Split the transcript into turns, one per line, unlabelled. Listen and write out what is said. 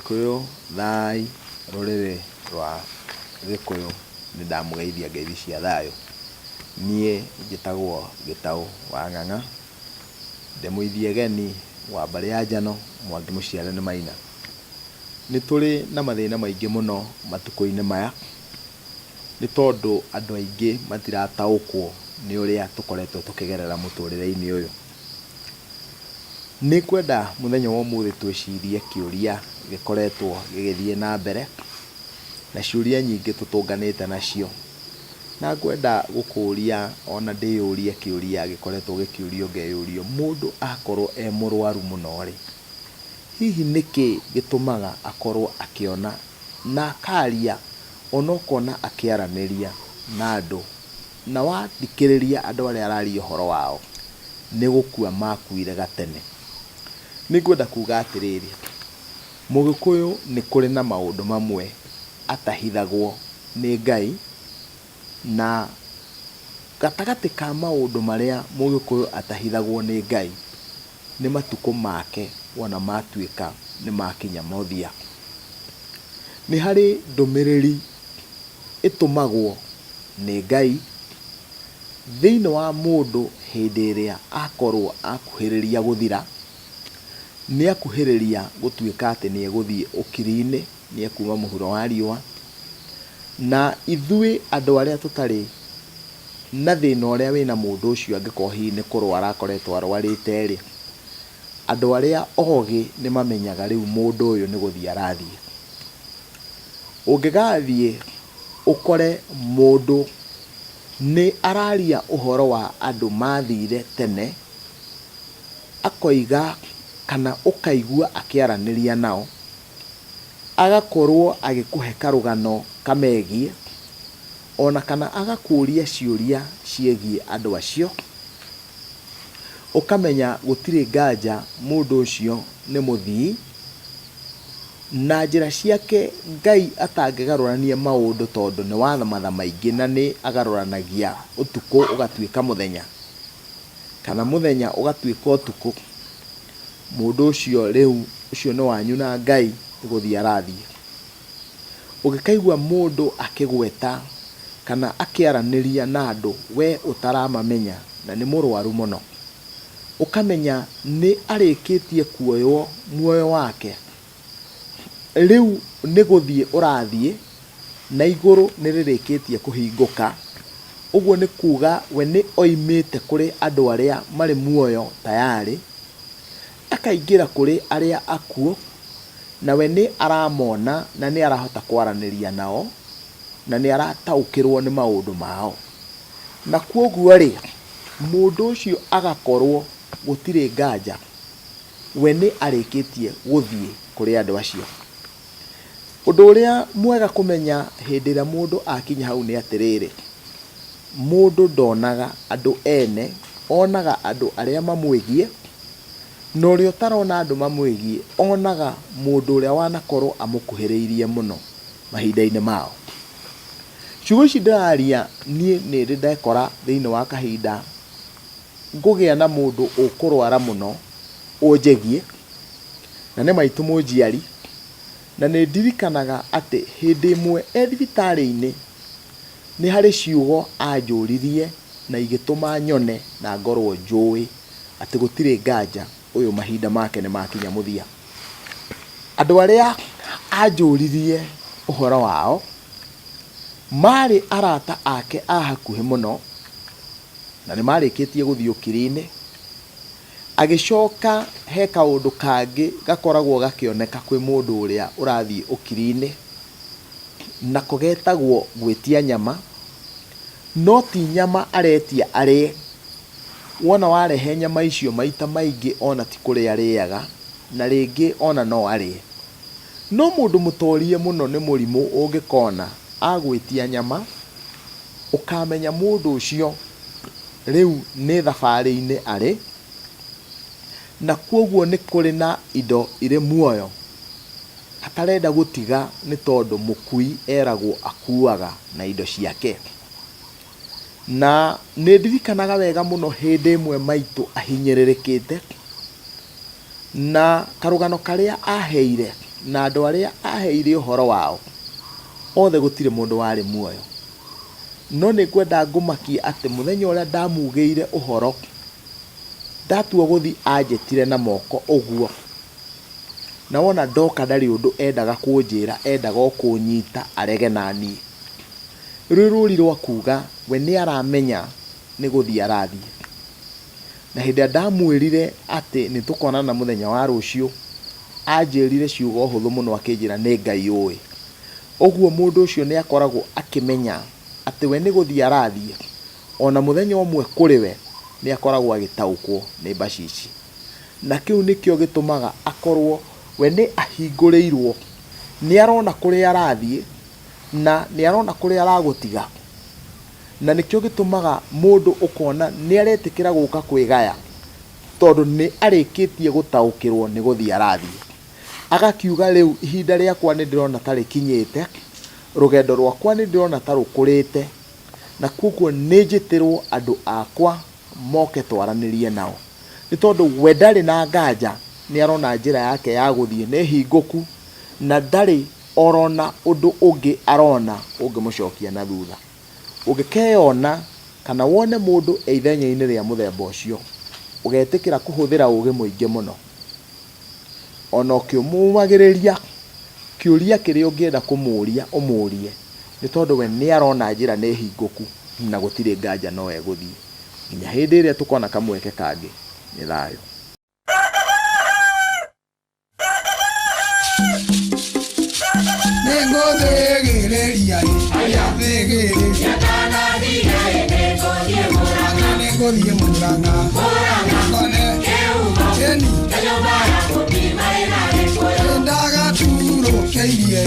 Gĩkũyũ thai, rũrĩrĩ rwa Gĩkũyũ nĩ ndamũgeithia ngeithi cia thayũ. Niĩ njĩtagwo Gĩtaũ wa Ng'ang'a, ndĩ mũithiegeni wa mbarĩ ya Njano, Mwangi mũciare nĩ Maina. Nĩ tũrĩ na mathĩna maingĩ mũno matukũ-inĩ maya, nĩ tondũ andũ aingĩ matirataũkwo nĩ ũrĩa tũkoretwo tũkĩgerera mũtũrĩre-inĩ ũyũ. Nĩ ngwenda mũthenya wa ũmũthĩ twĩcirie kĩũria gĩkoretwo gĩgĩthiĩ na mbere, na ciũria nyingĩ tũtũnganĩte nacio. Na ngwenda gũkũria ona ndĩyũrie kĩũria gĩkoretwo gĩkĩũrio ngeyũria, mũndũ akorwo e mũrwaru mũno rĩ, hihi nĩkĩ gĩtũmaga akorwo akĩona na akaria ona ũkona akĩaranĩria na andũ, na wathikĩrĩria andũ arĩa araria ũhoro wao, nĩ gũkua makuire gatene. Nĩ ngwenda kuga atĩrĩrĩ, Mũgĩkũyũ nĩ kũrĩ na maũndũ mamwe atahithagwo nĩ Ngai, na gatagatĩ ka maũndũ marĩa Mũgĩkũyũ atahithagwo nĩ Ngai, nĩ matukũ make wona matuĩka nĩ makinya mũthia. Nĩ harĩ ndũmĩrĩri ĩtũmagwo nĩ Ngai thĩinĩ wa mũndũ hĩndĩ ĩrĩa akorwo akuhĩrĩria gũthira, nĩ akuhĩrĩria gũtuĩka atĩ nĩ egũthiĩ ũkiri-inĩ, nĩ ekuma mũhuro wa riũa, na ithuĩ andũ arĩa tũtarĩ na thĩna ũrĩa wĩna mũndũ ũcio angĩkorwo hihi nĩ kũrwara akoretwo arwarĩte rĩ, andũ arĩa ogĩ nĩ mamenyaga rĩu mũndũ ũyũ nĩ gũthiĩ arathiĩ. Ũngĩgathiĩ ũkore mũndũ nĩ araria ũhoro wa andũ mathire tene, akoiga kana ũkaigua akĩaranĩria nao, agakorwo agĩkũhe karũgano kamegiĩ, ona kana agakũria ciũria ciĩgiĩ andũ acio, ũkamenya gũtirĩ nganja mũndũ ũcio nĩ mũthii, na njĩra ciake Ngai atangĩgarũrania maũndũ tondũ nĩ wa matha maingĩ na nĩ agarũranagia ũtukũ ũgatuĩka mũthenya, kana mũthenya ũgatuĩka ũtukũ, mũndũ ũcio rĩu ũcio nĩ wanyu na Ngai nĩ gũthiĩ arathiĩ. Ũngĩkaigua mũndũ akĩgweta kana akĩaranĩria na andũ we ũtaramamenya na nĩ mũrwaru mũno, ũkamenya nĩ arĩkĩtie kuoywo muoyo wake, rĩu nĩ gũthiĩ ũrathiĩ na igũrũ nĩ rĩrĩkĩtie kũhingũka, ũguo nĩ kuga we nĩ oimĩte kũrĩ andũ arĩa marĩ muoyo tayarĩ, akaingĩra kũrĩ arĩa akuũ, na we nĩ aramona na nĩ arahota kwaranĩria nao, na nĩ arataũkĩrwo nĩ maũndũ mao. Na kwoguo rĩ, mũndũ ũcio agakorwo gũtirĩ nganja we nĩ arĩkĩtie gũthiĩ kũrĩ andũ acio. Ũndũ ũrĩa mwega kũmenya hĩndĩ ĩrĩa mũndũ akinya hau nĩ atĩrĩrĩ, mũndũ ndonaga andũ ene, onaga andũ arĩa mamwĩgiĩ, na ũrĩa ũtarona andũ mamwĩgiĩ, onaga mũndũ ũrĩa wanakorwo amũkuhĩrĩirie mũno mahinda-inĩ mao. Ciugo ici ndĩraria niĩ nĩ ndĩ ndekora thĩinĩ wa kahinda ngũgĩa na mũndũ ũkũrwara mũno ũnjĩgiĩ, na nĩ maitũ mũnjiari, na nĩ ndirikanaga atĩ hĩndĩ ĩmwe e thibitarĩ-inĩ nĩ harĩ ciugo anjũririe na igĩtũma nyone na ngorwo njũĩ atĩ gũtirĩ nganja ũyũ mahinda make nĩ makinya mũthia. Andũ arĩa anjũririe ũhoro wao marĩ arata ake a hakuhĩ mũno na nĩ marĩkĩtie gũthiĩ ũkiri-inĩ. Agĩcoka he kaũndũ kangĩ gakoragwo gakĩoneka kwĩ mũndũ ũrĩa ũrathiĩ ũkiri-inĩ, nako getagwo gwĩtia nyama, no ti nyama aretia arĩe. Wona warehe nyama icio maita maingĩ ona ti kũrĩa arĩaga, na rĩngĩ ona no arĩe. No mũndũ mũtorie mũno nĩ mũrimũ ũngĩkona agwĩtia nyama, ũkamenya mũndũ ũcio rĩu nĩ thabarĩ-inĩ arĩ, na kwoguo nĩ kũrĩ na indo irĩ muoyo atarenda gũtiga nĩ tondũ mũkui eragwo akuaga na indo ciake. Na nĩ ndirikanaga wega mũno hĩndĩ ĩmwe maitũ ahinyĩrĩrĩkĩte, na karũgano karĩa aheire. Na andũ arĩa aheire ũhoro wao, othe gũtirĩ mũndũ warĩ muoyo. No nĩ ngwenda ngũmakie atĩ mũthenya ũrĩa ndamugĩire ũhoro, ndatua gũthiĩ anjĩtire na moko ũguo. Na wona ndoka ndarĩ ũndũ endaga kũnjĩra, endaga o kũnyita arege naniĩ. Rwĩ rũri rwa kuga we nĩ aramenya nĩ gũthiĩ arathiĩ. Na hĩndĩ ĩrĩa ndamwĩrire atĩ nĩ tũkonana mũthenya wa rũciũ, anjĩrire ciugo hũthũ mũno akĩnjĩra nĩ Ngai ũĩ. Ũguo mũndũ ũcio nĩ akoragwo akĩmenya atĩ we nĩ gũthiĩ arathiĩ, ona mũthenya ũmwe kũrĩ we nĩ akoragwo agĩtaũkwo nĩ mbacici. Na kĩu nĩkĩo gĩtũmaga akorwo we nĩ ahingũrĩirwo, nĩ arona kũrĩa arathiĩ, na nĩ arona kũrĩa aragũtiga. Na nĩkĩo gĩtũmaga mũndũ ũkona nĩ aretĩkĩra gũka kwĩgaya, tondũ nĩ arĩkĩtie gũtaũkĩrwo nĩ gũthiĩ arathiĩ. Agakiuga rĩu ihinda rĩakwa nĩ ndĩrona ta rĩkinyĩte, rũgendo rwakwa nĩ ndĩrona ta rũkũrĩte, na koguo nĩ njĩtĩrwo andũ akwa moke twaranĩrie nao. Nĩ tondũ we ndarĩ na nganja, nĩ arona njĩra yake ya gũthiĩ nĩ hingũku, na ndarĩ orona ũndũ ũngĩ arona ũngĩmũcokia na thutha. Ũngĩkeyona kana wone mũndũ e ithenya-inĩ rĩa mũthemba ũcio, ũgetĩkĩra kũhũthĩra ũgĩ mũingĩ mũno. Ona ũkĩmũmagĩrĩria, kĩũria kĩrĩa ũngĩenda kũmũria ũmũrie, nĩ tondũ we nĩ arona njĩra nĩ hingũku na gũtirĩ nganja no egũthiĩ. Nginya hĩndĩ ĩrĩa tũkona kamweke kangĩ, nĩ thayũ.
Nĩngũthĩgĩrĩria thĩgĩrĩria nĩngũthiĩ Murang'a ngone ĩni ndagaturũkĩirie.